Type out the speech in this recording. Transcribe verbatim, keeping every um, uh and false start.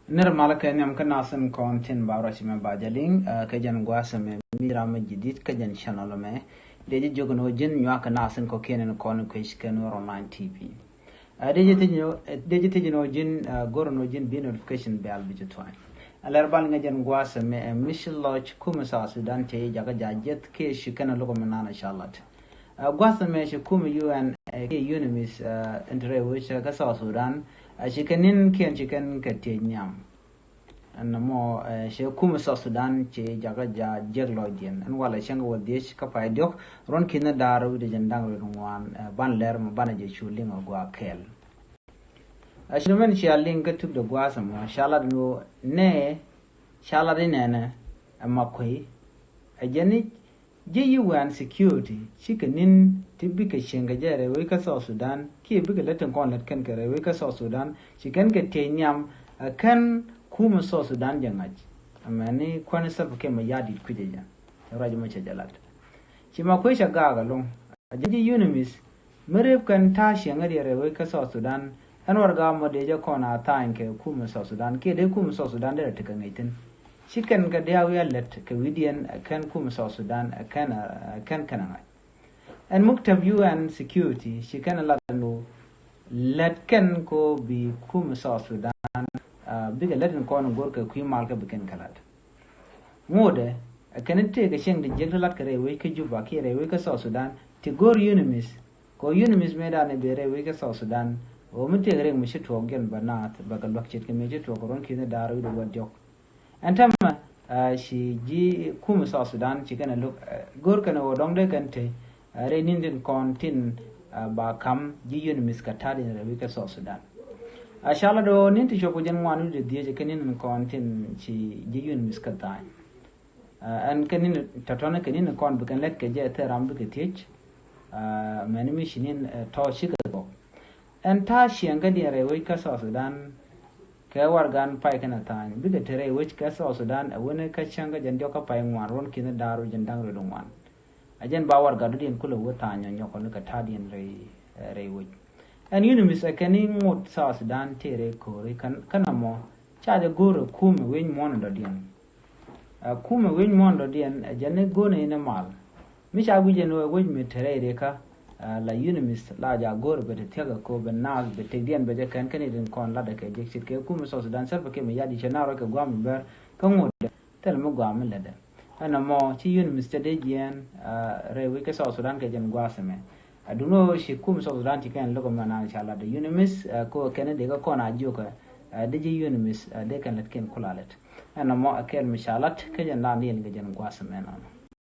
Nir malä kɛ nhiam kä nasin kɔn tin ba ruac mɛ ba jɛ liŋ, eh, kä jɛn gua̱a̱th mɛ mi ram mɛ jidit kä jɛn channel mɛ. Dee jɛ jiök ni wä ji̱n nyuak kä nasin kɔ kiɛn ni kɔn kuec kɛ Nuer Online T V. Eh, dee jɛ thiec ni wä, eh, dee jɛ thiec ni wä ji̱n, eh, go̱r ni wä ji̱n bi notification bell bi jɛ tuany. A lɛr bal ŋɛ jɛn gua̱a̱th mɛ, eh, mi ci lɔc kumɛ South Sudan cɛ jakä ja̱ jeth kiɛ ci kɛn a lukɔ mi nan a ca lat. A gua̱th mɛ ci kumɛ U N, eh, kiɛ UNMISS, eh, in te rɛy wec kä South Sudan, a ci kɛ ni̱n kiɛn ci kɛn kɛ tiec nhiam. Ɛn nɔmɔ, eh, ci kumɛ South Sudan ci jakä ja̱ jiäk lɔcdiɛn. Ɛn walɛ cäŋ kɛ wä dhiec kä pay diɔ̱k, ruɔ̱n ki̱n ni daar wi̱cdɛ jɛn da̱ŋ rɛw ŋuan, eh, ban lɛr mɛ banɛ jɛ cu liŋ a gua̱a̱ kɛɛl. A ci mɛn cia liŋ kä tuk de gua̱a̱th mɔ, ca lat ni wä nɛ, ca lat ni nɛnɛ, ɛ ma kuey, ɛ jɛn ni Ji̱ U N security cikɛ ni̱n ti bikɛ cieŋ kɛ jɛ rɛy wec kä South Sudan, kiɛ bikɛ lät tin kɔn lät kɛn kɛ rɛy wec kä South Sudan, ci kɛn kɛ tiec nhiam, ɛ kɛn kumɛ South Sudan jɛ ŋa̱c. Amäni kuäni Salva Kiir Mayardit kui̱cɛ jɛ. Ruac mɔ cɛ jɛ lat. Ci ma kuecɛ gaak ɛlɔ̱ŋ. A jɛ ji̱ UNMISS, mi rep kɛn ta̱a̱ cieŋädiɛn rɛy wec kä South Sudan, ɛn warɛga mɔ dee jɛ kɔn a tha̱a̱ny kɛ kumɛ South Sudan, kiɛ dee kumɛ South Sudan dee rɛ tekɛ ŋäc thi̱n. Ci kɛn kɛ diaal wi̱i̱ a lät kɛ wi̱i̱diɛn, ɛ kɛn kumɛ South Sudan, ɛ kɛn, ɛ kɛn kɛn a ŋa̱c. Ɛn muktab U N security, ci kɛn a lat ɛn ɣöö lät kɛn kɛ ɣöö bi kumɛ South Sudan, ah, bikɛ lät in kɔn in go̱r kɛ kui̱ mal kä bi kɛn kɛ lat. Ŋotdɛ, ɛ kɛn in tëëkɛ cieŋ di jiäk ti lat kɛ rɛy wec kä Juba kiɛ rɛy wec kä South Sudan, ti go̱r UNMISS, kɛ ɣöö UNMISS mëë dan ɛ ben rɛy wec kä South Sudan, ɣöö mi tëëkɛ rɛy mi ci tuɔɔk jɛn bä naath, bɛ kɛ luäk ce̱tkɛ mëë ci tuɔɔk kɛ ruɔ̱n ki̱ni da̱a̱r wi̱cdɛ wäl diɔ̱k. Ɛn täämɛ, ah, ci ji̱ kumɛ South Sudan ci kɛn ɛ lo̱k, ah, go̱r kɛn ɛ ɣöö dɔ̱ŋ dee kɛn te, ah, rɛy ni̱n tin kɔn tin, ah, ba ka̱m ji̱ UNMISS kɛ ta̱a̱diɛn rɛy wec kä South Sudan. Ah, ca lat ɣöö ni̱n ti cuɔp kɛ jɛn ŋuan wi̱cdɛ dhieec kɛ ni̱n tin kɔn tin ci ji̱ UNMISS kɛ tha̱a̱ny. Ah, ɛn kɛ ni̱n tɔ̱tɔ̱ni kɛ ni̱n kɔn bi kɛn lät kɛ jɛ thil ram bikɛ thiec. Ah, mɛni mi ci ni̱n, eh, tɔ̱ cikɛ gɔk. Ɛn ta̱a̱ cieŋkädiɛn rɛy wec kä South Sudan, kɛ warɛgan pay kɛn a tha̱a̱ny, bikɛ te rɛy wec kä South Sudan, ɛ wäni kä cäŋ kä jɛn diɔ̱k kä pay ŋuan ruɔ̱n ki̱ni da̱a̱r wi̱cdɛ jɛn da̱ŋ rɛw ŋuan. A jɛn ba warɛga dɔ̱diɛn kulɛ wä tha̱a̱ny nyɔk nyɔk kɔn kä ta̱a̱diɛn rɛy, eh, rɛy wec. Ɛn UNMISS ɛ kɛn i̱ ŋot South Sudan tëë rɛy ko̱ri, kɛn, kɛn ɛmɔ, ca jɛ go̱o̱r ɛ kumɛ wec muɔ̱ɔ̱n dɔ̱diɛn. Ɛ kumɛ wec muɔ̱ɔ̱n dɔ̱diɛn, ɛ jɛn i̱ go̱o̱r ni mal. Mi ca guic ɛn ɣöö wec mi te rɛy rikä, ah, la UNMISS la ja go̱r bɛ te thiäk ɛ ko̱ bɛ naath bɛ tekdiɛn bɛ jɛ kɛn kɛn i̱ rin kɔn latdɛ kɛ jek ce̱tkɛ kumɛ South Sudan Salva Kiir Mayardit cɛ naar rɔ kɛ gua̱a̱m bɛ bɛr kä ŋot thil mi gua̱a̱m mi lätdɛ. Ɛn ɛmɔ ci UNMISS cɛ dee jiɛɛn, ah, rɛy wec kä South Sudan kɛ jɛn gua̱a̱th ɛmɛ. Ah, duŋni ɣöö ci kumɛ South Sudan ci kɛn lo̱k ɛmɛ naan ca latdɛ UNMISS, ah, kɛ ɣöö kɛn i̱ dee kä kɔn a jiökä, ah, dee ji̱ UNMISS, ah, dee kɛn lät kɛn kula lät. Ɛn ɛmɔ ɛ kɛl mi ca lat kä jɛn lan yɛn kɛ jɛn gua̱a̱th ɛmɛ nɔnɔ.